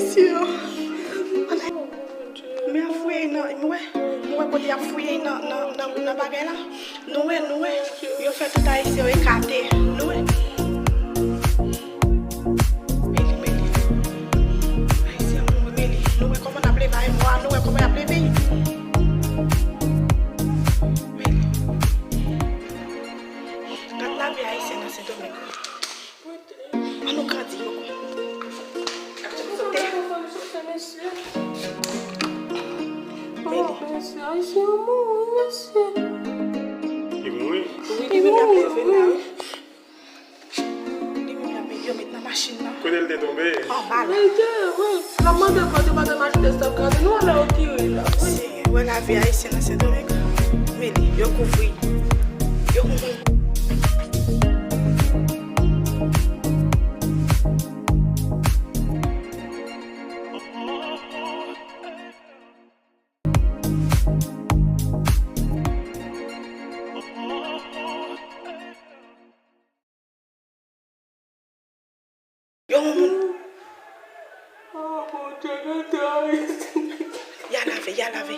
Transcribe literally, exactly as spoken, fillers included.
Mesye yo. Men ap fouye nan, m wè, m wè kote y ap fouye nan, nan, nan, nan bagay la. Nou wè, nou wè, yo fè tout Ayisyen yo ekate. Nou wè. Meli, Meli. Ayisyen an mouri, Meli. Nou wè kòman n ap leve a mò a, nou wè kòman y ap leve. Meli. Gad lavi Ayisyen nan Sendomeng. An nou grandi poko. Gad jan m sote. Meli. Li mouri? Wi, li menm ap leve la, wi. Li menm ap yo met nan machin nan. Kote l te tonbe? Anba la. Wi, wi. L ap mande kote pa gen machin de stop kraze. Nou wè lè yo tire la. Wi. Senyè, wè lavi Ayisyen nan Sendomeng. Meli, yo kouvri. Yo kouvri. Yo, yon moun. Oh, Bondye, gade Ayiti. Ya lave, ya lave.